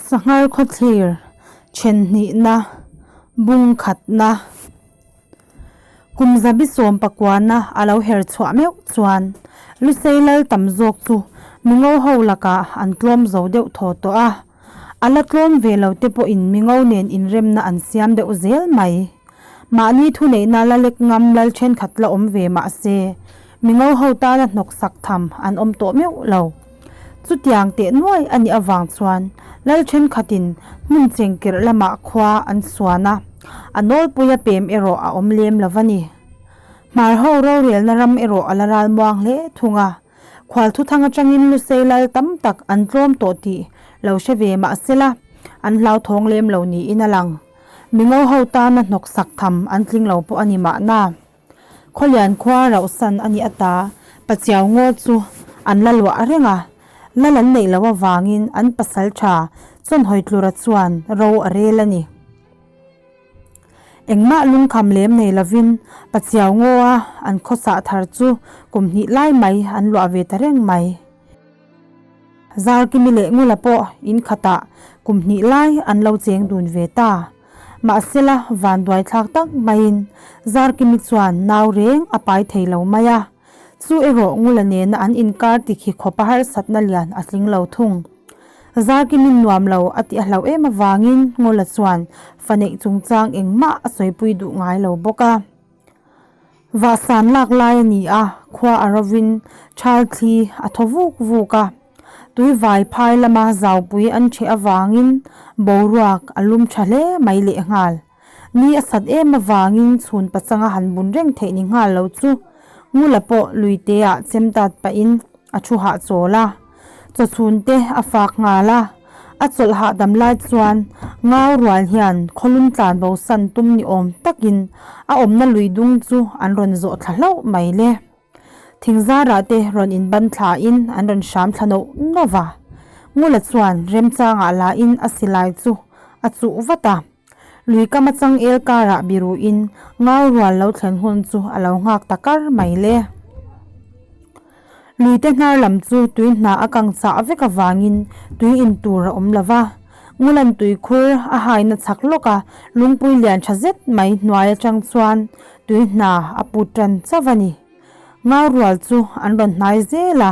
Sanghar khawthlir then hnihna bung khatna kum zabi sawm pakuana a lo her chhuah meuh chuan Lusei lal tam zawk chu mingo ho lakah an tlawm zo deuh thaw tawh a, a la tlawm ve lo te pawhin mingo nen inremna an siam deuh zel mai. Mahni thuneihna la lek ngam lal thenkhat la awm ve mah se mingo ho tana hnawksak tham an awm tawh meuh lo. Chutiang teh nuai a nih avang chuan lal thenkhatin hmun chengkirh lamah khua an suan a, a nawlpuia pem erawh a awm lem lo va ni. Hmar ho rorelna ram erawh a la ralmuang hle thung a, khual thuthang atangin Lusei lal tam tak an tlawm tawh tih lo hre ve mah sela an hlauthawng lem lo niin a lang. Mingo ho tana hnawksak tham an tling lo pawh a ni mahna. Khawlian khua rauhsan a nih ata Pachiau ngaw chu an la luah reng a, lal an neih loh avangin an pasal tha Chawnhawi tlura chuan ro a rel a ni. Engmah lungkham lem nei lovin Pachiau ngawa an khawsah thar chu kum hnih lai mai an luah ve ta reng mai. Zarkimi leh Ngula pawh in khatah kum hnih lai an lo cheng dun ve ta. Mahsela vanduai thlak tak maiin Zarkimi chuan nau reng a pai thei lo mai a. Chu erawh Ngula nena an inkar tikhi khawpa harsatna lian a tling lo thung. Zarkimi nuam lo a tih a hlauh em avangin Ngula chuan fa neih chungchang engmah a sawipui duh ngai lo bawk a. Vahsan lak lai a ni a, khua a rovin thal thli a thaw vuk vuk a. Tui vai phai lama zaupui an ṭheh avangin boruak a lum ṭha hle mai lehnghal. Ni a sat em avangin chhun pachanga han bun reng theih ni nghal lo chu Ngula pawh luiteah chem tat pahin a thu hahchawl a. Chawchhun te a fak nghal a, a chawlh hahdam lai chuan ngau rual hian khawlum tlan bo san tum ni awm takin a awmna lui dung chu an rawn zawh thla hlauh mai le. Thingzarah te rawn inban thlain an rawn hram thla nawh nawh va, Ngula chuan remchangah lahin a silai chu a chuh vat a. Lui kam atang el karah biruin ngau rual lo thlen hun chu a lo nghak ta kar mai le. Lui te hnar lam chu tui hna a kang chah vek avangin tui in tur a awm lo va. Ngulan tui khur a haina chak lawk a, lungpui lian tha zet mai hnuai atang chuan tui hna a put tan chauh a ni. Ngau rual chu an rawn hnai zel a,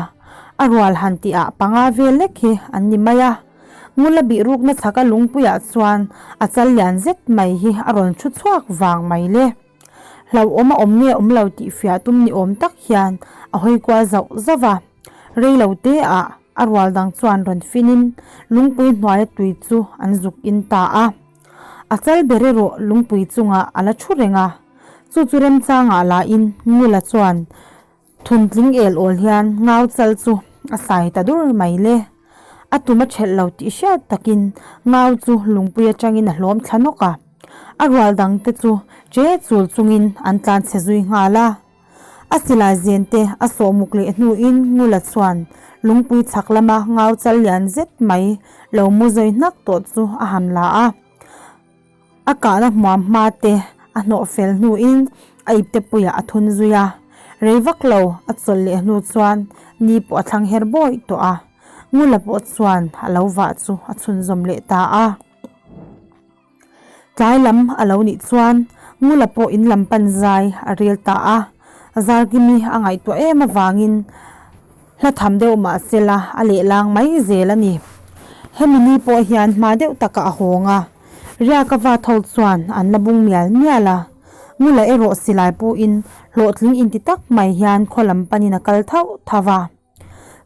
a rual han tihah panga vel lek hi an ni mai a. Ngula bih rukna chhaka lungpuiah chuan a chal lian zet mai hi a rawn thu chhuak vang mai le. Hlauhawm a awm nge awm lo tih fiah tum ni awm tak hian a hawi kual zauh zauh a. Rei lo te ah a rual dang chuan rawn fin in lungpui hnuaia tui chu an zuk in ta a. A chal ber erawh lungpui chungah a la thu reng a. Chu chu remchangah lahin Ngula chuan Thuntling el awl hian ngau chal chu a sai ta dur mai le. A tum a ṭhelh lo tih hriat takin ngau chu lungpui aṭangin a hlawm thla nawk a. A rual dang te chu ṭe chul chungin an tlan chhe zui nghal a. A silai zen te a sawh muk leh hnuin Ngula chuan lungpui chhak lama ngau chal lian zet mai lo mu zawi hnak tawh chu a han la a. A kahna hmuam hma te a hnawh fel hnuin a ipte puiah a thun zui a, rei vak lo a chawlh leh hnu chuan ni pawh a thlang her bawih tawh a, Ngula pawh chuan a lo vah chu a chhunzawm leh ta a. Tlai lam a lo nih chuan Ngula pawh in lam pan zai a rel ta a, Zarkimi a ngaihtuah em avangin Hla tham deuh mah sela a lehlang mai zel a ni. Hemi ni pawh hian hma deuh takah a hawng a, Riaka va tho chuan an la bung mial mial a. Ngula erawh silai puhin hlawhtling inti tak mai hian khaw lam panin a kal thauh thauh a.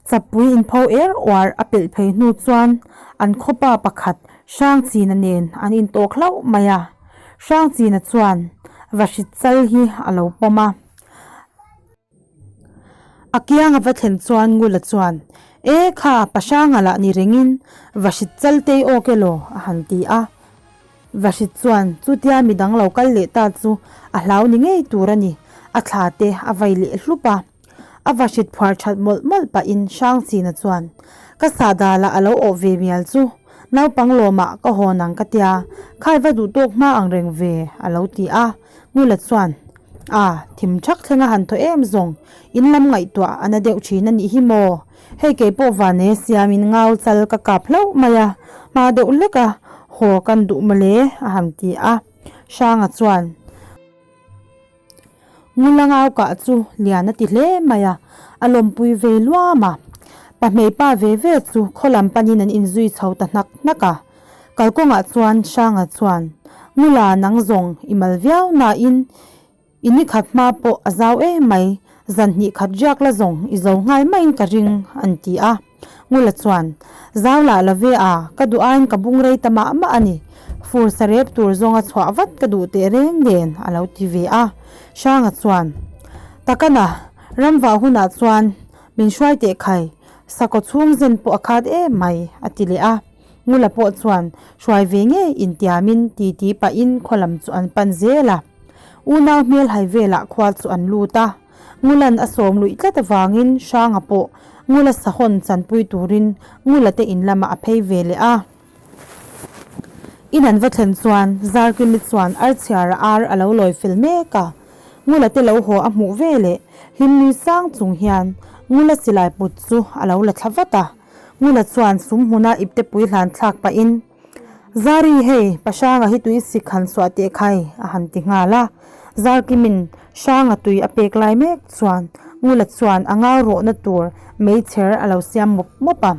Chapui inpho er uar a pelh phei hnu chuan an khawpa pakhat Hrangchina nen an intawk hlauh mai a. Hrangchina chuan Vahrit chal hi a lo pawm a. A kiang a va thlen chuan Ngula chuan, E kha, Pahranga lah ni rengin Vahrit chal tei awk elaw? a han ti a. Vahrit chuan chutia midang lo kal leh ta chu a hlau ni ngei tur a ni, a thla te a vai leh hlup a. A Vahrit phuar that mawlh mawlh pahin Hrangchina chuan, Ka sahdalah a lo awh ve mial chu, naupang lawmah ka hawn ang ka tia, khai va duh tawk hma ang reng ve, a lo ti a. Ngula chuan, A, thim thak thleng a han thaw em zawng, in lam ngaihtuah a na deuh thin a nih hi maw? Hei kei pawh vane siamin ngau chal ka kap hlauh mai a, Hma deuh hlek a, haw kan duh mawle a han ti a. Hranga chuan. Ngula ngau kah chu lian a ti hle mai a, a lawmpui ve luam a. Pahmei pa ve ve chu khaw lam panin an inzui chho ta hnak hnak a. Kalkawngah chuan Hranga chuan, Ngula nang zawng i mal viau nain i ni khat hma pawh a zau em mai, zan hnih khat riak la zawng i zo nghal maiin ka ring, an ti a. Ngula chuan, Zau lah la ve a, ka duh aiin ka bung rei ta mah mah a ni. Fur sarep tur zawnga chhuah vat ka duh teh reng nen, a lo ti ve a. Hranga chuan, Takana, ramvah hunah chuan min hruai teh khai, sakaw chhung zen pawh a khat em mai, a ti leh a. Ngula pawh chuan hruai ve ngei intiamin titi pahin khaw lam chu an pan zel a. Unau hmel hai velah khua chu an lut a. Ngulan a sawm luih tlat avangin Hranga pawh Ngula sahawn chanpui turin Ngula te in lamah a phei ve leh a. In an va thlen chuan Zarkimi chuan archhiara ar a lo lawi fel mek a. Ngula te lo haw a hmuh ve leh hlimnui sang chung hian Ngula silai put chu a lo la thla vat a. Ngula chuan sum hmuna iptepui hlan thlak pahin, Zari hei, pa Hranga hi tui sik han suah teh khai, a han ti nghal a. Zarkimin Hranga tui a pek lai mek chuan Ngula chuan a ngau rawhna tur meichher a lo siam mawp mawp a.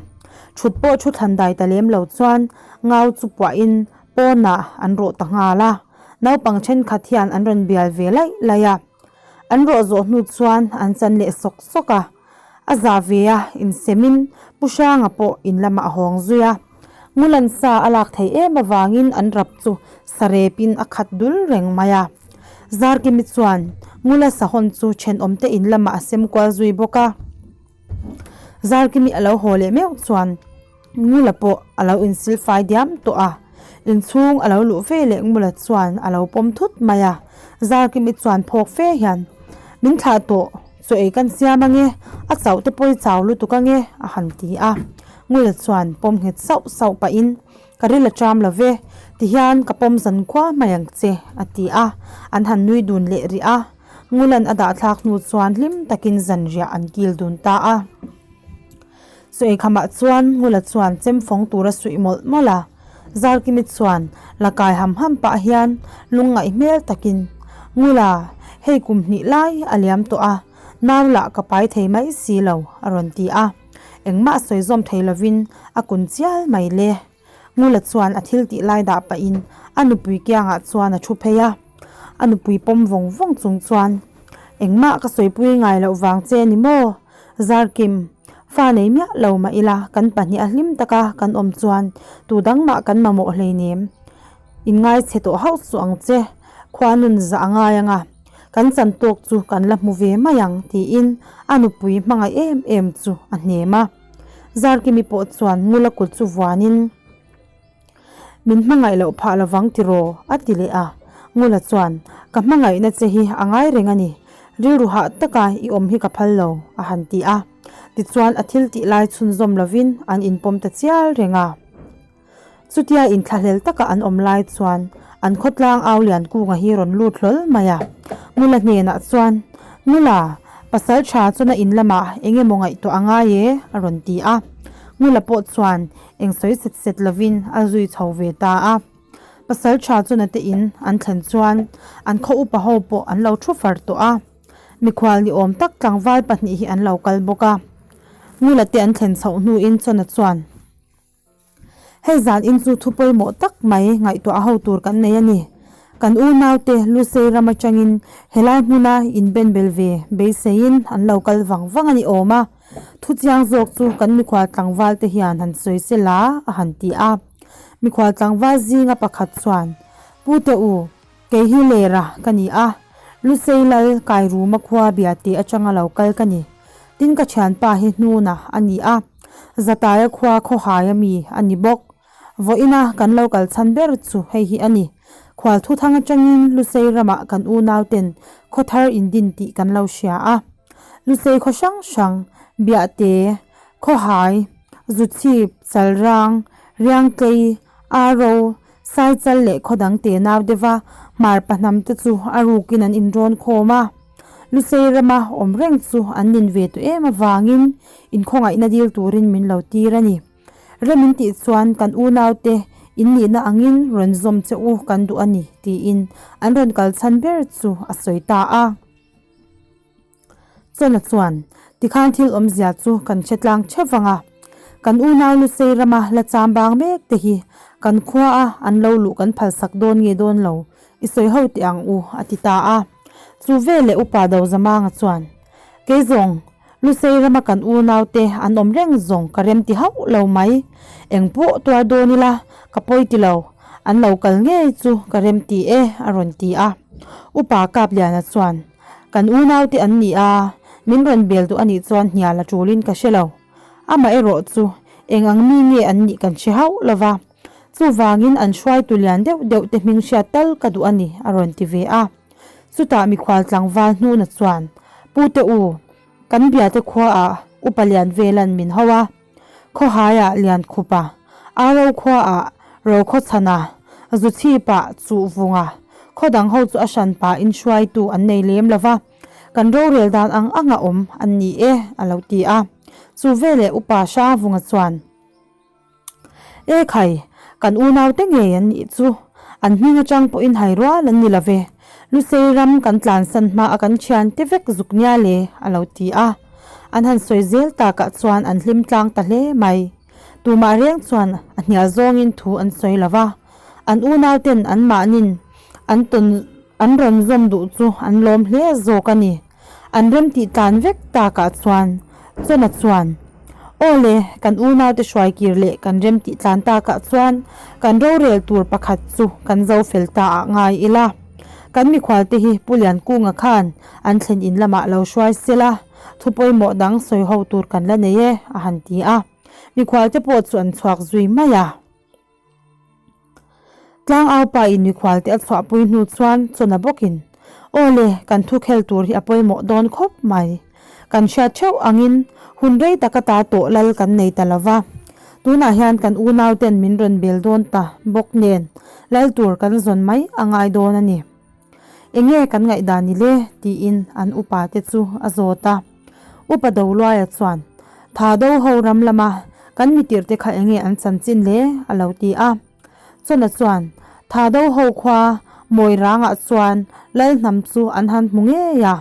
Thut pawh thu thlan dai ta lem lo chuan ngau chu puahin pawnah an rawh ta nghal a. Naupang thenkhat hian an rawn bial ve laih laih a. An rawh zawh hnu chuan an chan leh sawk sawk a. A za ve a, insemin Pu Hranga pawh in lamah a hawng zui a. Ngulan sa a lak theih em avangin an rap chu sarepin a khat dul reng mai a. Zarkimi chuan Ngula sahawn chu thenawmte in lamah a sem kual zui bawk a. Zarkimi a lo haw leh meuh chuan Ngula pawh a lo insilfai diam tawh a, inchhung a lo luh ve leh Ngula chuan a lo pawm thut mai a, Zarkimi chuan phawk fe hian, Min thlah tawh, chaw ei kan siam ange, a chauh te pawh i chau lutuk ange, a han ti a. Ngula chuan pawm nghet sauh sauh pahin, Ka ril a ṭam lo ve, tihian ka pawm zan khua mai ang che, a ti a, an han nui dun leh rih a. Ngulan a dahthlak hnu chuan hlim takin zanriah an kil dun ta a. Chawikham ah chuan Ngula chuan chem fawng tur a suih mawlh mawlh a, Zarkimi chuan la kai ham ham pah hian lungngaih hmel takin, Ngula, hei kum hnih lai a liam tawh a, nau lah ka pai thei mai si lo, a rawn ti a. Engmah sawi zawm thei lovin a kun chial mai le. Ngula chuan a thil tih lai dah pahin a nupui kiangah chuan a thu phei a. A nupui pawm vawng vawng chung chuan, Engmah ka sawipui ngai loh vang che ni maw? Zarkim, fa nei miah lo mah ila kan pahnih a hlim taka kan awm chuan tu dang mah kan mamawh hleinem. Inngai chhe tawh hauh suh ang che, khua nun zah a ngai ang a, kan chan tawk chu kan la hmu ve mai ang tiin a nupui hmangaih em em chu a hnem a. Zarkimi pawh chuan Ngula kut chu vuanin, Min hmangaih loh phah lovang tiraw? a ti leh a. Ngula chuan, Ka hmangaihna che hi a ngai reng a ni. Rilru hah taka i awm hi ka phal lo, a han ti a. Tichuan a thil tih lai chhunzawm lovin an inpawm ta chial reng a. Chutia inthlahlel taka an awm lai chuan an khawtlang au Liankunga hi rawn lut hlawl mai a. Ngula hnenah chuan, Ngula, pasal tha chuan a in lamah eng emaw ngaihtuah a ngai e, a rawn ti a. Ngula pawh chuan eng sawi set set lovin a zui chho ve ta a. Pasal tha chuan a te in an thlen chuan an khaw upa ho pawh an lo thu far tawh a. Mikhual ni awm tak tlangval pahnih hi an lo kal bawk a. Ngula te an thlen chhoh hnuin Chawna chuan, Hei zan in chu thu pawimawh tak mai ngaihtuah a ho tur kan nei a ni. Kan unaute Lusei ram atangin helai hmuna inbenbel ve beiseiin an lo kal vang vang a ni awm a. Thu chiang zawk chu kan mikhual tlangval te hian han sawi se la a han ti a. Mikhual tlangval zinga pakhat chuan, Pute u, kei hi Lera ka ni a, Lusei lal Kairuma khua Biate atanga lo kal ka ni. Tin ka thianpa hi Hnuna a ni a, Zataia khua Khawhaia mi a ni bawk. Vawiina kan lo kal chhan ber chu hei hi a ni. Khual thuthang atangin Lusei ramah kan unauten khaw thar indin tih kan lo hria a. Lusei khaw hrang hrang, Biahte, Khawhai, Zuchhip, Chalrang, Riangtlei, Aro, Saichal leh khaw dang te nau deuha hmar pahnam te chu a rukin an inrawn khawm a. Lusei rama awm reng chu an nin ve tawh em avangin inkhawngaihna dil turin min lo tir a ni. Rem in tih chuan kan unaute in nihna angin rawn zawm che u kan duh a ni, tiin an rawn kal chhan ber chu a sawi ta a. Chawna chuan, Tikhan thil awmzia chu kan hre tlang theuh vang a, kan unau Lusei rama la cham bang mek te hi kan khua a an lo luh kan phalsak dawn nge dawn lo, i sawi ho teh ang u, a ti ta a. Chu veleh Upa Dozamanga chuan, Kei zawng, Lusei rama kan unau te an awm reng zawng ka rem ti hauh lo mai, eng pawh tuar dawn ila ka pawi ti lo, an lo kal ngei chu ka rem ti e, a rawn ti a. Upa Kapliana chuan, Kan unaute an ni a, min rawn bel duh a nih chuan hnial a tulin ka hre lo. Amah erawh chu eng ang mi nge an nih kan hre hauh lo va, chuvangin an hruaitu lian deuh deuh te hming hriat tal ka duh a ni, a rawn ti ve a. Chutah mikhual tlangval hnuna chuan, Pute u, kan biate khuaah upa lian velan min ho a, Khawhaiah Liankhupa, Aro khuaah Rokhawchhana, Zuchhipah Chuhvunga, khaw dang ho chu a hran pahin hruaitu an nei lem lo va, kan rorel dan ang anga awm an ni e, a lo ti a. Chu veleh Upa Hrangvunga chuan, E khai, kan unaute ngei an nih chu, an hming atang pawhin hai rual an ni lo ve, Lusei ram kan tlansan hma a kan thiante vek zuk nia le, a lo ti a. An han sawi zel takah chuan an hlim tlang ta hle mai. Tumah reng chuan a hnial zawngin thu an sawi lo va, an unauten anmahnin an tawn an rawn zawm duh chu an lawm hle zawk a ni. An remtih tlan vek takah chuan Chawna chuan, Aw le, kan unaute hruai kir leh kan remtih tlan takah chuan kan rorel tur pakhat chu kan zo fel ta ah ngai ila. Kan mikhualte hi Pu Liankunga khan an thlen in lamah lo hruai sela, thu pawimawh dang sawi ho tur kan la nei e, a han ti a. Mikhualte pawh chu an chhuak zui mai a. Tlangau pa in mikhualte a chhuahpui hnu chuan chawna bawkin, Aw le, kan thu khel tur hi a pawimawh dawn khawp mai. Kan hriat theuh angin hun rei taka ta tawh lal kan nei ta lo va. Tunah hian kan unau ten min rawn bel dawn ta bawk nen lal tur kan zawn mai a ngai dawn a ni. Enge kan ngaihdan ni le? tiin an upa te chu a zawt a. Upa Doluaia chuan, Tha do ho ram lama kan mitirh te kha enge an chanchin le? a lo ti a. Chawna chuan, Tha do ho khua mawi rangah chuan lal hnam chu an han hmu ngei a.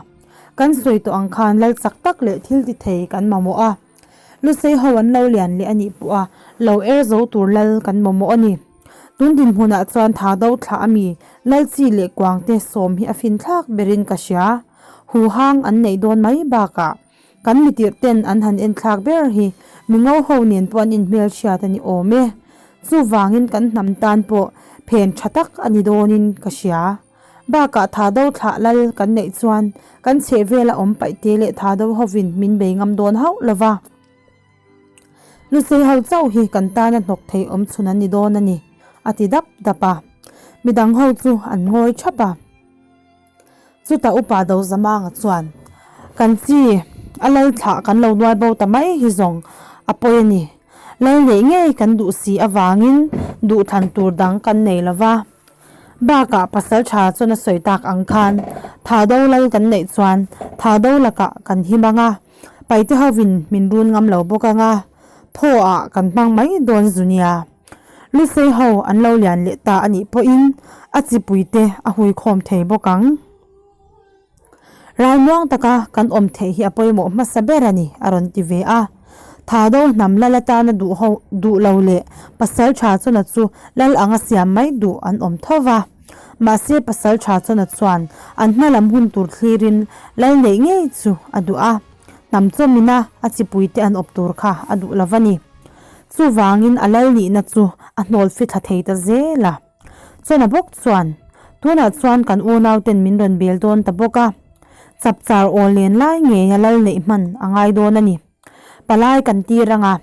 Kan sawi tawh ang khan lal chak tak leh thil ti thei kan mamawh a. Lusei ho an lo lian leh a nih pawh a lo er zo tur lal kan mamawh a ni. Tun dinhmunah chuan tha do thlah a mi Lalchi leh Kuangte sawm hi a fin thlak berin ka hria. Huhang an neih dawn mai bakah kan mitirh ten an han en thlak ber hi mi ngo ho nen pawh an inhmelhriat a ni awm e. Chuvangin kan hnam tan pawh phen tha tak a ni dawnin ka hria. Bakah tha do thlah lal kan neih chuan kan chhehvela awm paihte leh tha do hovin min bei ngam dawn hauh lova. Lusei ho chauh hi kan tana hnawk thei awm chhun an ni dawn a ni, a ti dap dap a. Midang ho chu an ngawi thap a. Chutah Upa Dozamanga chuan, Kan chi, a lal thlah kan lo nuai bo ta mai hi zawng a pawi a ni. Lal neih ngei kan duh si avangin duhthlan tur dang kan nei lo va. Bakah pasal tha chuan a sawi tak ang khan tha do lal kan neih chuan tha do lakah kan him ang a. Paite hovin min run ngam lo bawk ang a, thaw ah kan hmang mai dawn zu nia. Lusei ho an lo lian leh ta a nih pawhin a chipui te a hui khawm thei bawk ang. Ralmuang taka kan awm theih hi a pawimawh hmasa ber a ni, a rawn ti ve a. Tha do hnam lal atana duh ho duh lo leh pasal tha chawna chu lal anga siam mai duh an awm tho va. Mahse pasal tha chawna chuan an hma lam hun tur thlirin lal neih ngei chu a duh a, hnam chawmina a chipuite an awp tur kha a duh lo va ni. Chuvangin a lal nihna chu a hnawl fithla thei ta zel a. Chawna bawk chuan, Tunah chuan kan unauten min rawn bel dawn ta bawk a, chapchar aw len lai ngeia lal neih hman a ngai dawn a ni. Palai kan tir ang a,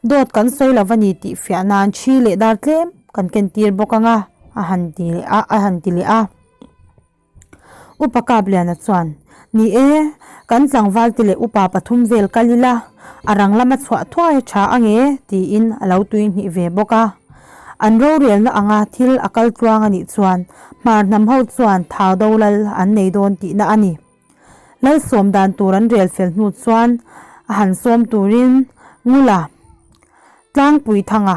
dawt kan sawi lo va ni tih fiah nan thi leh dar tlem kan ken tir bawk ang a, a han ti leh a, a han ti leh a. Upa Kapliana chuan, Ni e, kan tlangval te leh upa pathum vel kal ila, a rang lama chhuah thuai a tha ang e, tiin a lo tui hnih ve bawk a. An rorelna anga thil a kal tluang a nih chuan hmar hnam ho chuan thau do lal an nei dawn tihna a ni. Lalsawm dan tur an rel fel hnu chuan a han sawm turin Ngula. Tlangpuithanga,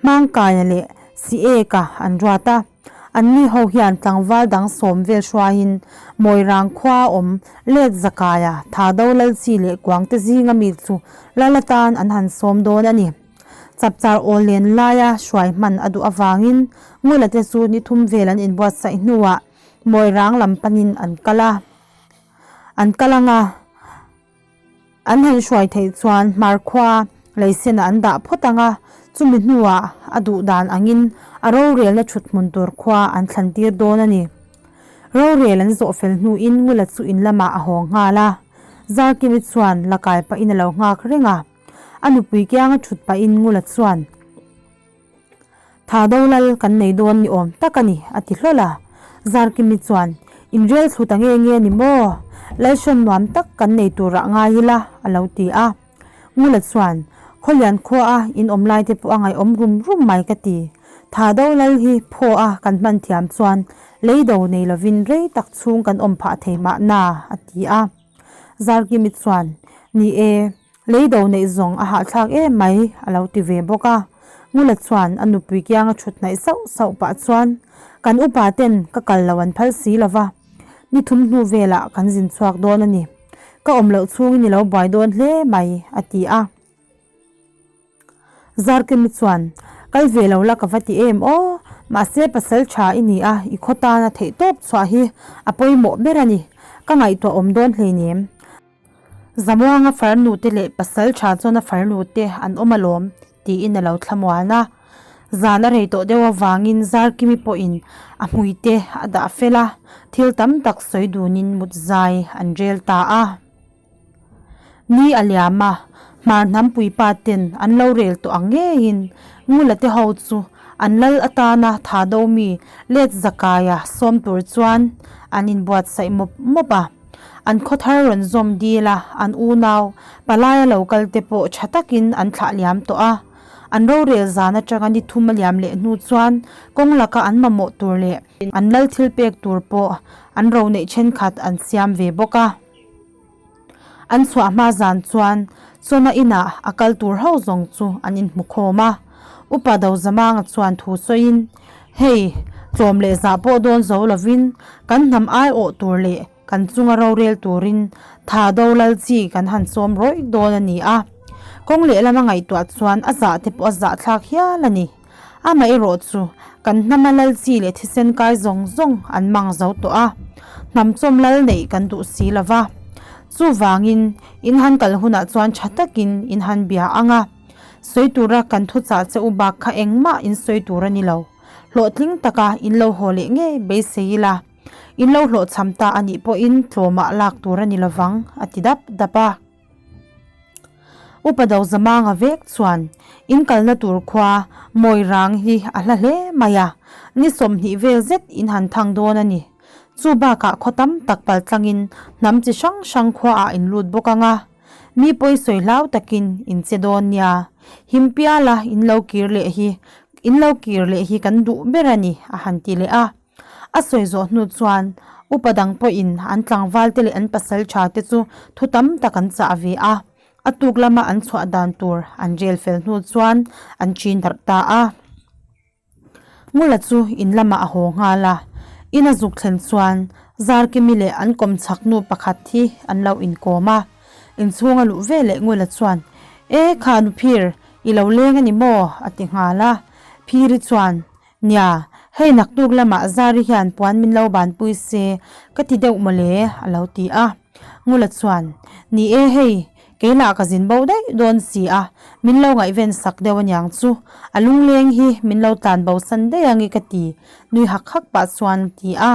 Hmangkaia leh Sieka an ruat a. Anni ho hian tlangval dang sawm vel hruaiin Mawirang khua awm let Zakaia, Thado Lalchi leh Kuangte zinga mi chu lal atan an han sawm dawn a ni. Chapchar awl len laia hruai hman a duh avangin Ngula te chu ni thum vel an inbuatsaih hnuah Mawirang lam panin an kal a. An kal ang a. An han hruai theih chuan hmarkhua leisenah an dah phawt ang a, chumi hnuah a duh dan angin a rorelna thut hmun tur khua an thlan tir dawn a ni. Rorel an zawh fel hnuin Ngula chu in lamah a haw nghal a, Zarkimi chuan la kai pahin a lo nghak reng a. A nupui kianga thut pahin Ngula chuan. Tha do lal kan nei dawn ni awm tak a ni, a ti hlawl a. Zarkimi chuan, In rel thlu ta nge nge ni maw? Lalhrawn nuam tak kan nei turah ngai ila, a lo ti a. Ngula chuan, Khawlian khuaa in awm lai te pawh a ngaihawm rum rum mai ka ti. Tha do lal hi phaw a kan hman thiam chuan lei do nei lovin rei tak chhung kan awm phah thei mahna, a ti a. Zarkimi chuan, Ni e. Lei do neih zawng a hahthlak em mai, a lo ti ve bawk a. Ngula chuan a nupui kianga thut hnaih sauh sauh pah chuan, Kan upa ten ka kal lo an phal si lo va, ni thum hnu velah kan zin chhuak dawn a ni. Ka awm loh chhungin i lo buai dawn hle mai, a ti a. Zarkimi chuan, Kal ve lo la ka va ti em aw, mahse pasal tha i ni a, i khaw tana theihtawp chhuah hi a pawimawh ber a ni, ka ngaihtuah awm dawn hleinem. Zamuanga farnu te leh pasal tha chuan a farnu te an awm alawm tiin a lo thlamuan a. Zan a rei tawh deuh avangin Zarkimi pawhin a hmui te a dah fel a, thil tam tak sawi dunin mut zai an rel ta a. Ni a liam a, hmar hnampui pa ten an lo rel tawh ang ngeiin Ngula te ho chu an lal atana tha do mi let Zakaia sawm tur chuan an inbuatsaih mawp mawp a. An khaw thar rawn zawm dil a, an unau palaia lo kal te pawh tha takin an thlah liam tawh a. An rorel zan atanga ni thum a liam leh hnu chuan kawng laka an mamawh tur leh an lal thil pek tur pawh an ro neih thenkhat an siam ve bawk a. An chhuah hma zan chuan Chawna inah a kal tur ho zawng chu an inhmu khawm a. Upa Dozamanga chuan thu sawiin, Hei, tlawm leh zah pawh dawn zo lovin kan hnam aiawh tur leh kan chunga rorel turin tha do lal chi kan han sawm rawih dawn a ni a. Kawng lehlam a ngaihtuah chuan a zah te pawh a zah thlak hial a ni. Amaherawh chu kan hnama lal chi leh thisen kai zawng zawng an mang zo tawh a, hnam chawm lal neih kan duh si lo va. Chuvangin in han kal hunah chuan tha takin in han bia ang a. Sawi tura kan thuchah che u bak kha engmah in sawi tur a ni lo. Hlawhtling taka in lo haw leh ngei beisei ila, in lo hlawhchham ta a nih pawhin tlawmah lak tur a ni lovang, a ti dap dap a. Upa Dozamanga vek chuan in kalna tur khua Mawirang hi a hla hle mai a, ni 20 vel zet in han thang dawn a ni. Chu bakah khaw tam tak paltlangin hnam chi hrang hrang khuaah in lut bawk ang a. Mi pawi sawi hlau takin in che dawn nia. Himpiala in lo kir leh hi in lo kir leh hi kan duh ber a ni, a han ti leh a. A sawi zawh hnu chuan upa dang pawhin an tlangval te leh an pasal tha te chu thu tam tak an chah ve a. A tuk lama an chhuah dan tur an rel fel hnu chuan an chin darh ta a. Ngula chu in lamah a haw nghal a, in a zuk thlen chuan Zarkimi leh an kawm chhak nu pakhat hi an lo inkawm a. Inchhung a luh ve leh Ngula chuan, E kha nu Phir, i lo leng a ni maw? a ti nghal a. Phiri chuan, Nia, hei naktuk lamah Zari hian puan min lo banpui se ka ti deuh mawle, a lo ti a. Ngula chuan, Ni e hei, kei lah ka zin bo daih dawn si a, min lo ngaihven sak deuh aniang chu, a lungleng hi min lo tlan bo san daih ange ka ti, nui hak hak pah chuan a ti a.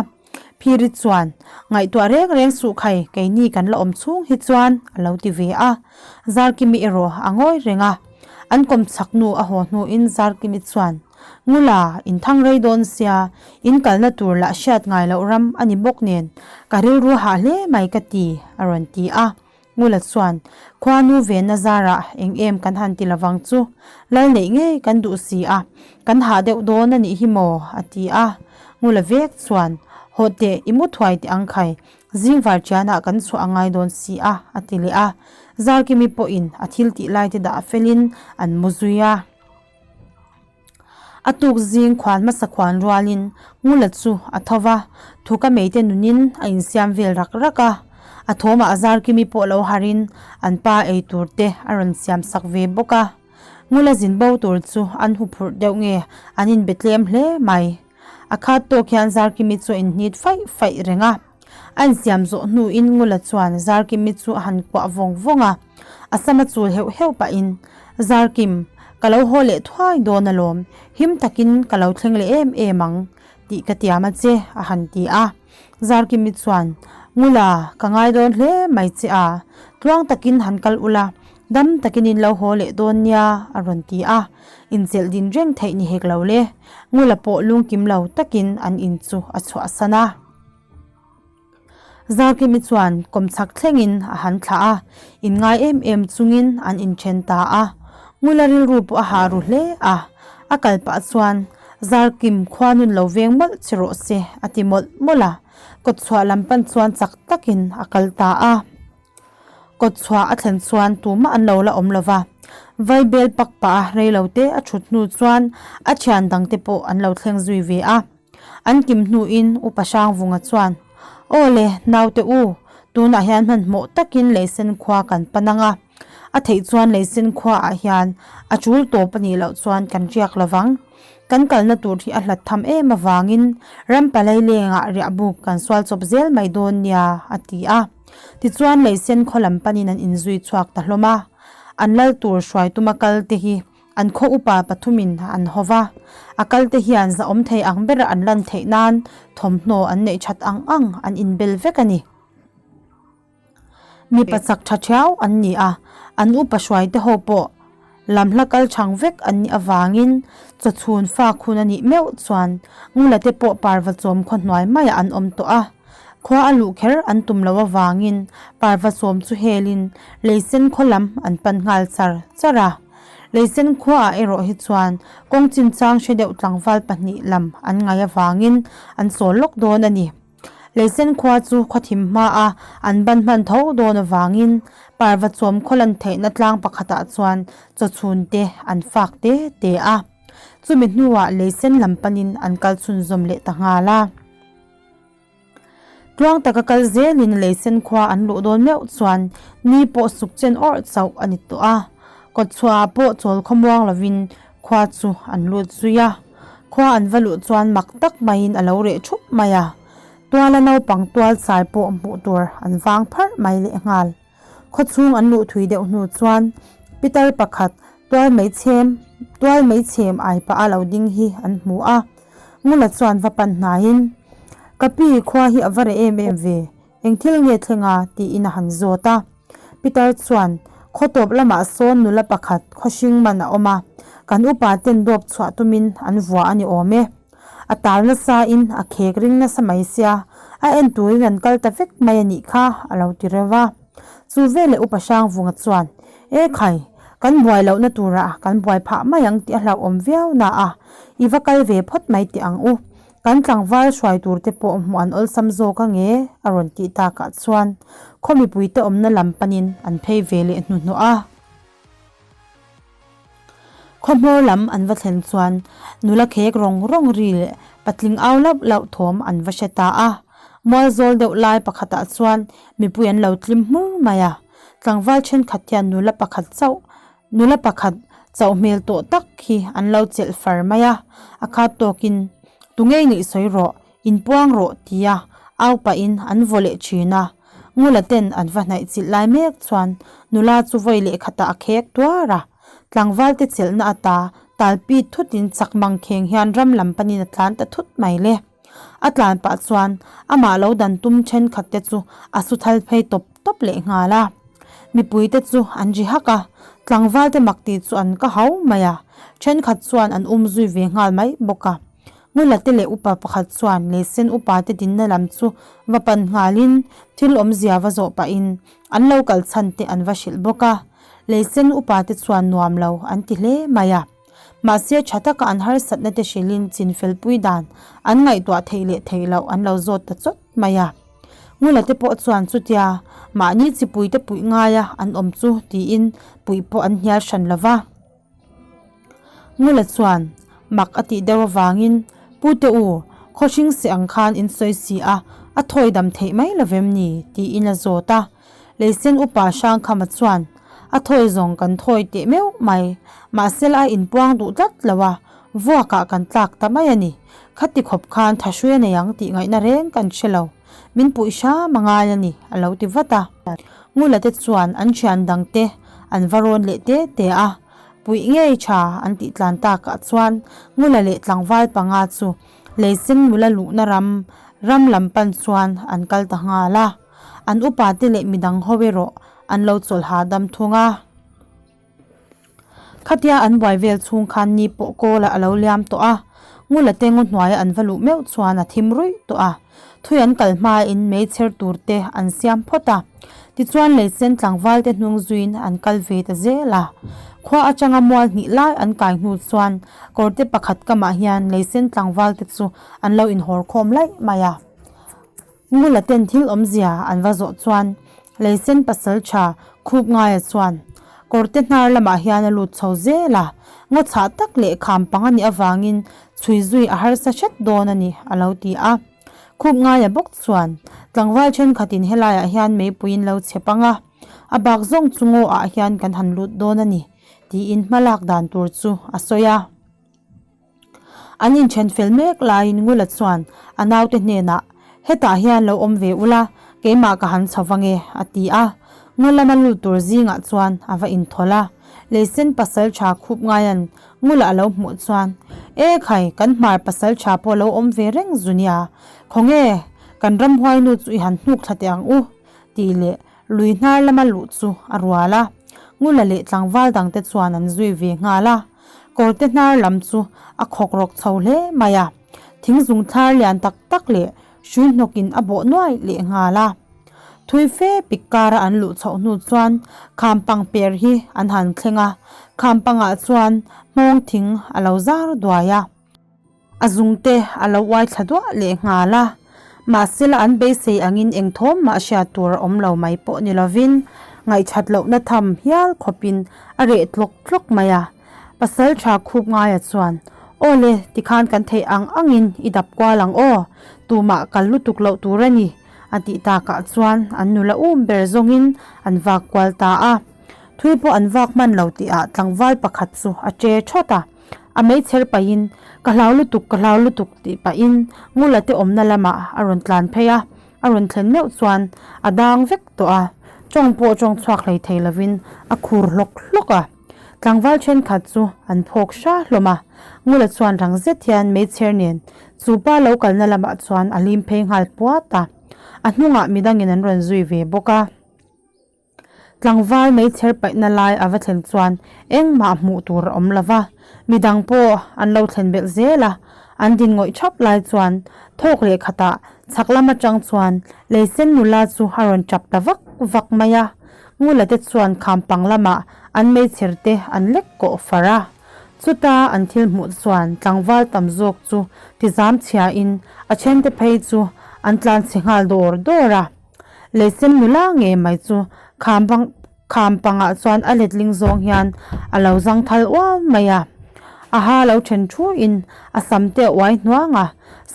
Phiri chuan, Ngaihtuah reng reng suh khai, keini kan la awm chhung hi chuan, a lo ti ve a. Zarkimi erawh a ngawi reng a. An kawm chak nu a haw hnuin Zarkimi chuan, Ngula, in thang rei dawn sia, in kalna tur lah hriat ngai loh ram a ni bawk nen, ka rilru hah hle mai ka ti, a rawn ti a. Ngula chuan, Khuanu venna zarah eng em kan han ti lovang chu, lal neih ngei kan duh si a, kan hah deuh dawn a nih hi maw? a ti a. Ngula vek chuan, Hawh teh, i mu thuai teh ang khai, zing varṭianah kan chhuah a ngai dawn si a, a ti leh a. Zarkimi pawhin a thil tih laite dah felin an mu zui a. A tuk zing khuan hmasa khuan rualin Ngula chu a tho va, thuka meite nunin a insiam vel rak rak a. A thawmah Zarkimi pawh lo harin an pa ei tur te a rawn siam sak ve bawk a. Ngula zin bo tur chu an huphurh deuh nge an inbe tlem hle mai. A khat tawk hian Zarkimi chu a inhnit faih faih reng a. A insiam zawh hnuin Ngula chuan Zarkimi chu a han kuah vawng vawng a. A sama chul heuh heuh pahin, Zarkim, ka lo haw leh thuai dawn alawm, him takin ka lo thleng leh em em ang tih ka tiam a che, a han ti a. Zarkimi chuan, Ngula, ka ngai dawn hle mai che a, tluang takin han kal ula, dam takin in lo haw leh dawn nia, a rawn ti a. Inchelh din reng theih ni hek lo le. Ngula pawh lungkim lo takin an in chu a chhuahsan a. Zarkimi chuan kawmchhak thlengin a han thlah a, inngai em em chungin an inthen ta a. Ngula rilru pawh a hah ru hle a, a kal pah chuan Zarkim khua nun lo veng mawlh che rawh se a ti mawlh mawlh a, kawtchhuah lam pan chuan chak takin a kal ta a. Kawtchhuah a thlen chuan tumah an lo la awm lo va, Vaibel pak pah a rei lo te a thut hnu chuan a thian dangte pawh an lo thleng zui ve a. An kim hnuin Upa Hrangvunga chuan, Aw le, naute u, tunah hian hmanhmawh takin Leisen khua kan pan ang a, a theih chuan Leisen khuaah hian a chul tawp a nih loh chuan kan riak lo vang. Kan kalna tur hi a hlat tham em avangin ram palai lengah riahbuk kan sual chawp zel mai dawn nia, a ti a. Tichuan Leisen khaw lam panin an inzui chhuak ta hlawm a, an lal tur hruai tuma kal te hi an khaw upa pathumin an haw va, a kal te hian zahawm thei ang bera an lan theih nan thawmhnaw an neih that ang ang an inbel vek a ni. Mipa chak tha thiau an ni a, an upa hruai te ho pawh Lam hla kal chhang vek an nih avangin chawchhun fak hun a nih meuh chuan Ngula te pawh parva chawm khaw hnuai maiah an awm tawh a. Khua a luh kher an tum loh avangin parva chawm chu helin Leisen khaw lam an pan nghal char char a. Leisen khuaah erawh hi chuan kawng chinchang hre deuh tlangval pahnih lam an ngai avangin an chawl lawk dawn a ni. Leisen khua chu khawthim hmaa an ban hman tho dawn avangin parva chawm khaw lan theihna tlang pakhatah chuan chawchhun te an fak te te a. Chumi hnuah leisen lam panin an kal chhunzawm leh ta nghal a. Tluang taka kal zelin leisen khua an luh dawn meuh chuan ni pawh suk chen awrh chauh a ni tawh a. Kawtchhuahah pawh chawl khawmuang lovin khua chu an lut zui a. Khua an va luh chuan mak tak maiin a lo reh thup mai a, tuala naupang tual chai pawh hmuh tur an vang pharh mai leh nghal. Khaw chhung an luh thui deuh hnu chuan pitar pakhat tual mai chhem tual mai chhem ai pah a lo ding hi an hmu a, Ngula chuan va pan hnaiin, Ka pi, khua hi a va reh em em ve, Eng thil nge thleng a? tiin a han zawt a. Peter chuan, Khaw tawp lamah sawn nula pakhat khawhring man a awm a, kan upa ten dawp chhuah tumin an vua a ni awm e. A tal nasa in a khek ring nasa mai sia, a en turin an kal ta vek mai a nih kha, a lo ti reuh a. Chu veleh Upa Hrangvunga chuan, E khai, kan buai lohna turah kan buai phah mai ang tih a hlauhawm viau na a, i va kal ve phawt mai teh ang u. Kan tlangval hruai tur te pawh hmuh an awlsam zawk a nge? a rawn tih takah chuan khaw mipuite awmna lam panin an phei ve leh hnuhnawh a. Khaw hmawr lam an va thlen chuan nula khek rawng rawng ri leh patling au lauh lauh thawm an va hre ta a. Mual zawl deuh lai pakhatah chuan mipui an lo tlim hmur mai a. Tlangval thenkhat hian nula pakhat chauh Nula pakhat chauh hmel tawh tak hi an lo chelh far mai a, a khat tawkin, Tunge nih sawi rawh, inpuang rawh tia au pahin an vaw leh thin a. Ngula ten an va hnaih chilh lai mek chuan nula chu vawi leh khatah a khek tuar a. Tlangval te chelhna ata tal pit thutin chak mang kheng hian ram lam panin a tlan ta thut mai le. A tlan pah chuan amah lo dan tum thenkhat te chu a su thal phei tawp tawp leh nghal a. Mipui te chu an ri hak a, tlangval te mak tih chu an ka hau mai a, thenkhat chuan an um zui ve nghal mai bawk a. Ngula te leh upa pakhat chuan Leisen upa te dinna lam chu va pan nghalin thil awmzia va zawh pahin an lo kal chhan te an va hrilh bawk a. Leisen upa te chuan nuam lo an ti hle mai a. Mahse, tha taka an harsatna te hrilhin chinfelpui dan an ngaihtuah theih leh theih loh an lo zawt ta chawt mai a. Ngula te pawh chuan chutia mahni chipui te puih ngaia an awm chu tiin puih pawh an hnial hran lo va. Ngula chuan. Mak a tih deuh avangin, Pute u, khawhring seh ang khan in sawi si a, a thawi dam theih mai lo vem ni? tiin a zawt a. Leisen upa Hrangkhama chuan, A thawi zawng kan thawi teh meuh mai, mahsela a inpuang duh tlat lo a, vuakah kan tlak ta mai a ni. Khati khawp khan thahrui a nei ang tih ngaihna reng kan hre lo. Min puih hram a ngai a ni, a lo ti vat a. Ngula te chuan an thian dangte an va rawn leh te te a. Puih ngei tha an tih tlan takah chuan Ngula leh tlangval panga chu leisen nula luhna ram ram lam pan chuan an kal ta nghal a. An upa te leh midang ho erawh an lo chawlh hahdam thung a. Khatia an buai vel chhung khan ni pawh kawl ah a lo liam tawh a, Ngula te ngaw hnuaia an va luh meuh chuan a thim ruih tawh a, thui an kal hmain meichher tur te an siam phawt a, tichuan leisen tlangval te hnung zuiin an kal ve ta zel a. Khua atanga mual hnih lai an kai hnu chuan kawrte pakhat kamah hian leisen tlangval te chu an lo inhawr khawm laih mai a. Ngula ten thil awmzia an va zawh chuan Leisen pasal tha khup ngaia chuan kawrte hnar lamah hian a lut chho zel a, ngaw chhah tak leh kham pang a nih avangin chhui zui a harsa hret dawn a ni a lo ti a. Khup ngaia bawk chuan tlangval thenkhatin helaiah hian meipuiin lo chhe pang a, a bak zawng chu ngaw ah hian kan han lut dawn a ni tiin hmalak dan tur chu a sawi a. An inthen fel mek laiin Ngula chuan a naute hnenah, Hetah hian lo awm ve ula, keimah ka han chho vang e, a ti a. Ngaw lama lut tur zingah chuan a va inthawlh a. Leisen pasal tha khup ngaian Ngula a lo hmuh chuan, E khai, kan hmar pasal tha pawh lo awm ve reng zu nia. Khawnge, kan ramhuainu chu i han hnuk thla teh ang u, tih leh lui hnar lama luh chu a rual a. Ngula leh tlangval dangte chuan an zui ve nghal a. Kawrte hnar lam chu a khawk rawk chho hle mai a, thing zung thlar lian tak tak leh hrui hnawkin a bawh nuai leh nghal a. Thui fe pik kara an luh chhoh hnu chuan kham pang per hi an han thleng a, kham pangah chuan hmawng thing a lo zar duai a. A zungte a lo uai thla duah leh nghal a, mahsela an beisei angin eng thawm mah hriat tur a awm lo mai pawh ni lovin ngaihṭhat lohna tham hial khawpin a reh tlawk tlawk mai a. Pasal ṭha khup ngaia chuan, Aw le, tikhan kan theih ang angin i dap kual ang aw, tumah kal lutuk loh tur a ni, a tih takah chuan an nula um ber zawngin an vak kual ta a. Thui pawh an vak hman lo tihah tlangval pakhat chu a ṭe ṭhawt a. A meichher pahin, Ka hlau lutuk, ka hlau lutuk tih pahin Ngula te awmna lamah a rawn tlan phei a, a rawn thlen meuh chuan a dang vek tawh a, tawng pawh tawng chhuak hlei thei lovin a khur hlawk hlawk a. Tlangval thenkhat chu an phawk hra hlawm a, Ngula chuan rang zet hian meichher nen chu pa lo kalna lamah chuan a lim phei nghal puat a, a hnungah midangin an rawn zui ve bawk a. Tlangval meichher paihna lai a va thlen chuan engmah hmuh tur a awm lo va, midang pawh an lo thlen belh zel a, an din ngawih thap lai chuan thawk leh khatah chhak lam atang chuan leisen nula chu a rawn tap ta vak vak mai a, Ngula te chuan kham pang lamah an meichher te an lek kawh far a, chuta an thil hmuh chuan tlangval tam zawk chu tizam chhiain a thente phei chu an tlanchhe nghal dawr dawr a. Leisen nula ngei mai chu kham bang kham pangah chuan a letling zawng hian a lo zang thal uau mai a. A ha lo then thuin a sam te a uai hnuang a,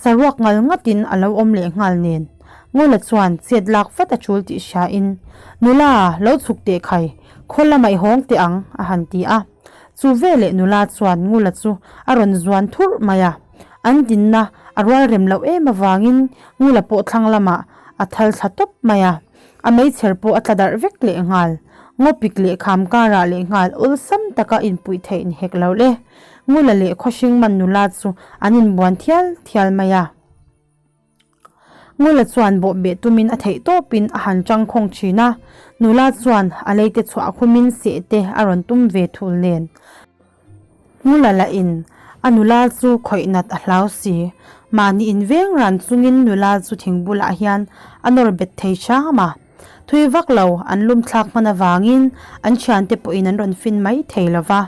saruak ngal ngatin a lo awm leh nghal nen. Ngula chuan chet lak vat a tul tih hriain, Nula, lo chhuk teh khai, khaw lamah i hawng teh ang, a han ti a. Chu veleh nula chuan Ngula chu a rawn zuan thurh mai a. An dinna a rual rem loh em avangin Ngula pawh thlang lamah a thal thla tawp mai a, a meichher pawh a tla darh vek leh nghal. Ngawpik leh kham karah leh nghal awlsam taka inpuih theih ni hek lo le. Ngula leh Khawhringman nula chu an inbuan thial thial mai a. Ngula chuan bawhbeh tumin a theih tawpin a han chang khawng thin a, nula chuan a leite chhuah khumin seh te a rawn tum ve thul nen. Ngula lahin a nula chu khawih nat a hlau si. Mahni inveng ran chungin nula chu thing bulah hian a nawr bet thei hram a. Thui vak lo an lum thlak hman avangin an thiante pawhin an rawn fin mai thei lo va.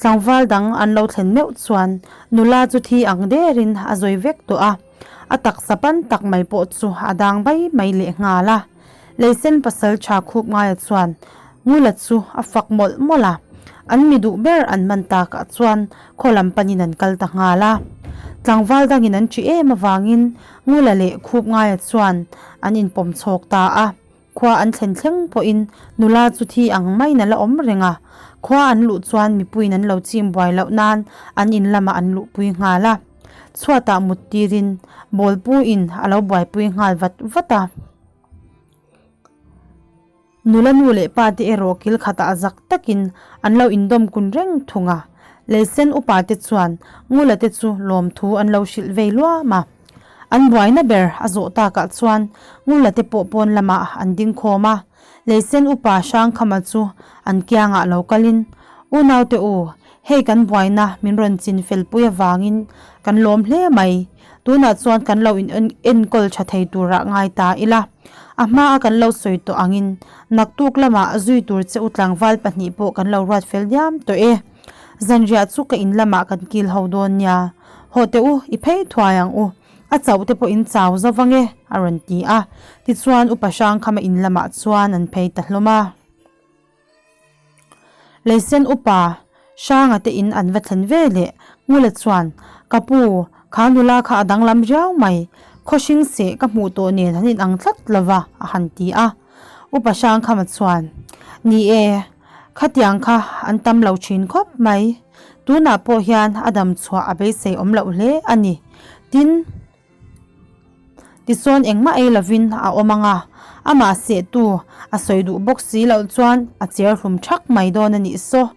Tlangval dang an lo thlen meuh chuan nula chu thi ang derin a zawi vek tawh a. A taksa pan tak mai pawh chu a dang bai mai leh nghal a. Leisen pasal tha khup ngaia chuan Ngula chu a fak mawlh mawlh a. An mi duh ber an man takah chuan khaw lam panin an kal ta nghal a. Tlangval dangin an ṭih em avangin Ngula leh Khup Ngaia chuan an inpawm chhawk ta a. Khua an thlen thleng pawhin nula chu thi ang maiin a la awm reng a. Khua an luh chuan mipuiin an lo chim buai loh nan an in lamah an luhpui nghal a. Chhuatah mut tirin bawlpuin a lo buaipui nghal vat vat a. Nula nu leh pa te erawh kil khatah zak takin an lo indawm kun reng thung a. Leisen upa te chuan Ngula te chu lawmthu an lo hrilh vei luam a. An buaina ber a zawh takah chuan Ngula te pawh pawn lamah an ding khawm a. Leisen upa Hrangkhama chu an kiangah lo kalin, Unaute u, hei kan buaina min rawn chin felpui avangin kan lawm hle mai. Tunah chuan kan lo in enkawl tha thei turah ngai ta ila. A hmaa kan lo sawi tawh angin naktuk lamah zui tur che u tlangval pahnih pawh kan lo ruat fel diam tawh e. Zanriah chu ka in lamah kan kil ho dawn nia. Haw teh u, i phei thuai ang u. A chauh te pawh in chau zo vang e, a rawn ti a. Tichuan Upa Hrangkhama in lamah chuan an phei ta hlawm a. Leisen Upa Hranga te in an va thlen ve leh Ngula chuan, Ka pu, kha nula kha a danglam riau mai. Khawhring seh ka hmuh tawh nen an inang tlat lo va, a han ti a. Upa Hrangkhama chuan, Ni e, khatiang kha an tam lo thin khawp mai. Tunah pawh hian a dam chhuah a beisei awm loh hle a ni. Tin, tichuan engmah ei lovin a awm ang a, amah sehtu a sawi duh bawk si loh chuan a cher hlum thak mai dawn a nih saw.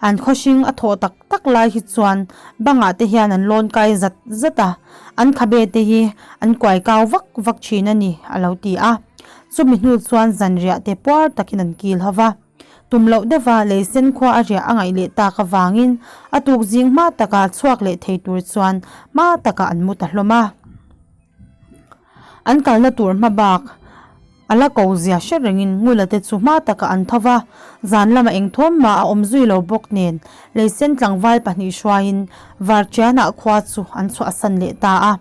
An khawhring a thawh tak tak lai hi chuan bangah te hian an lawn kai zat zat a, an khabe te hi an kuai kau vak vak thin a ni, a lo ti a. Chumi hnu chuan zanriah te puar takin an kil ho va. Tum loh deuha leisen khua a riah a ngaih leh tak avangin a tuk zing hma taka chhuak leh thei tur chuan hma takah an mu ta hlawm a. An kalna tur hma bak a la ko zia hre rengin Ngula te chu hma takah an tho va, zan lama engthawm mah a awm zui lo bawk nen leisen tlangval pahnih hruaiin Vartianah khua chu an chhuahsan leh ta a.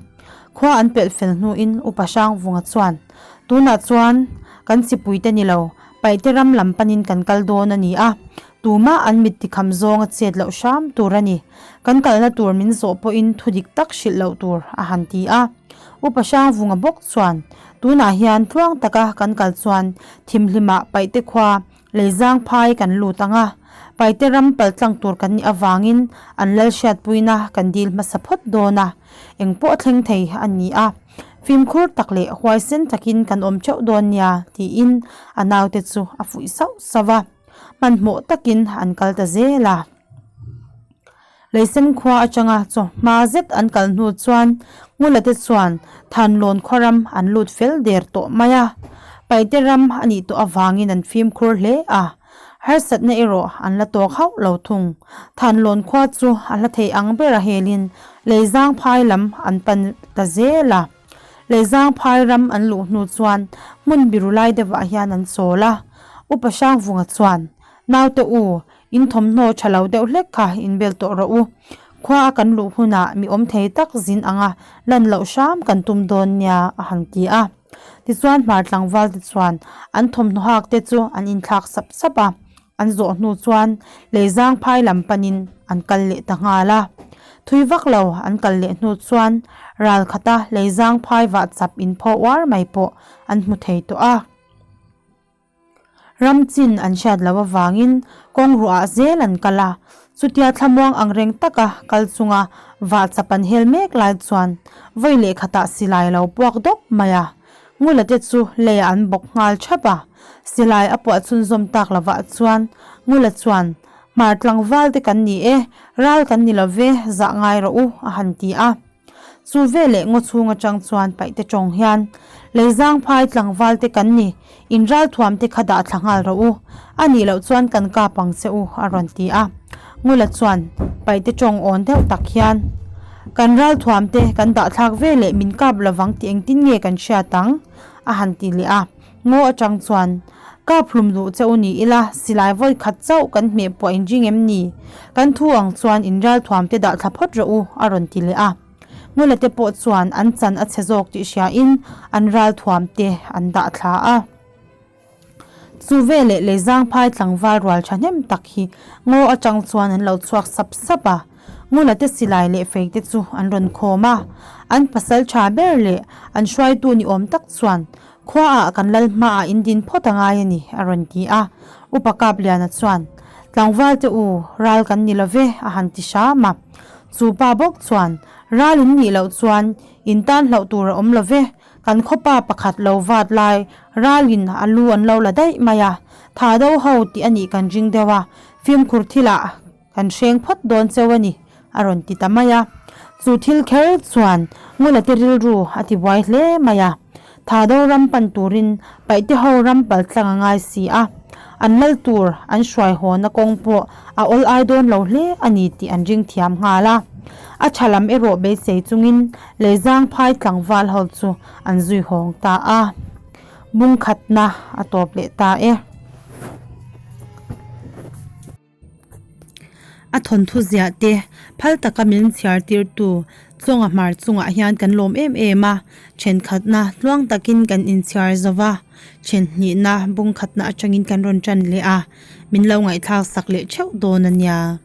Khua an pelh fel hnuin Upa Hrangvunga chuan, Tunah chuan kan chipuite ni lo, Paihte ram lam panin kan kal dawn a ni a, tumah an mit tikham zawng a chet loh hram tur a ni. Kan kalna tur min zawh pawhin thu dik tak hrilh loh tur a han ti a. Upa Hrangvunga bawk chuan, Tunah hian tluang taka kan kal chuan thimhlimah Paihte khua Leizang phai kan lut ang a, Paihte ram paltlang tur kan nih avangin an lal hriatpuina kan dil hmasa phawt dawn a, engpawh a thleng thei a ni a. Fimkhur tak leh huaisen takin kan awm theuh dawn nia tiin a naute chu a fuih sauh sauh a, hmanhmawh takin an kal ta zel a. Leisen khua atanga chawhma zet an kal hnu chuan Ngula te chuan Thanlawn khaw ram an lut fel der tawh mai a, Paihte ram a nih tawh avangin an fimkhur hle a, harsatna erawh an la tawk hauh lo thung. Thanlawn khua chu a hla thei ang ber a helin Leizang phai lam an pan ta zel a. Leizang phai ram an luh hnu chuan hmun biru lai deuhah hian an chawl a, Upa Hrangvunga chuan, Naute u, In thawmhnaw tha lo deuh hlek kha in bel tawh rawh u. Khua a kan luh hunah mi awm thei tak zin anga lan loh hram kan tum dawn nia a han ti a. Tichuan hmar tlangval te chuan an thawmhnaw hak te chu an inthlak sap sap a, an zawh hnu chuan leizang phai lam panin an kal leh ta nghal a. Thui vak lo an kal leh hnu chuan ral khata leizang phai vah chap inphaw uar mai pawh an hmu thei tawh a. Ram chin an hriat loh avangin kawng ruah zel an kal a, chutia thlamuang ang reng taka kal chunga vah chap an hel mek lai chuan vawi leh khatah silai lo puak dawp mai a, Ngula te chu leiah an bawk nghal thap a, silai a puah chhunzawm tak lovah chuan Ngula chuan Hmar tlangval te kan ni e, ral kan ni lo ve, zah ngai rawh u a han ti a. Chu veleh ngaw chhung atang chuan paihte tawng hian, Leizang phai tlangval te kan ni, in ralthuam te kha dah thla nghal rawh u, a nih loh chuan kan kap ang che u, a rawn ti a. Ngula chuan paihte tawng awn deuh tak hian, Kan ralthuam te kan dah thlak veleh min kap lovang tih engtin nge kan hriat ang? a han ti leh a. Ngaw atang chuan, Kap hlum duh che u ni ila, silai vawi khat chauh kan hmeh puah in ring em ni? Kan thu ang chuan in ralthuam te dah thla phawt rawh u, a rawn ti leh a. Ngula te pawh chuan an chan a chhe zawk tih hriain an ralthuam te an dah thla a. Chu veleh Leizangphai tlangval rual thahnem tak hi ngaw atang chuan an lo chhuak sap sap a. Ngula te silai leh fei te chu an rawn khawm a. An pasal tha ber leh an hruaitu ni awm tak chuan Khuaah kan lal hmaah in din phawt a ngai a ni, a rawn ti a. Upa Kapliana chuan, Tlangval te u, ral kan ni lo ve, a han ti hram a. Chu pa bawk chuan, Ral in nih loh chuan in tan hlauh tur a awm lo ve, kan khawpa pakhat lo vat lai ralin a lu an lo la daih mai a, tha do ho tih a nih kan ring deuh a, fimkhur thilah Kan hreng phawt dawn cheu a ni, a rawn ti ta mai a. Chu thil kher chuan Ngula te rilru a ti buai hle mai a. Thado ram pan turin Paihte ho ram pal tlang a ngai si a. An lal tur an hruai hawna kawng pawh a awl ai dawn lo hle a ni tih an ring thiam nghal a. A tha lam erawh beisei chungin Leizangphai tlangval ho chu an zui hawng ta a. Bungkhatna a tawp leh ta e. A thawnthu ziah te phal taka min chhiar tirtu chawnga hmar chungah hian kan lawm em em a, thenkhatna tluang takin kan inchhiar zo va, thenhnihna bungkhatna atangin kan rawn tan leh a, min lo ngaihthlak sak leh theuh dawn a nia.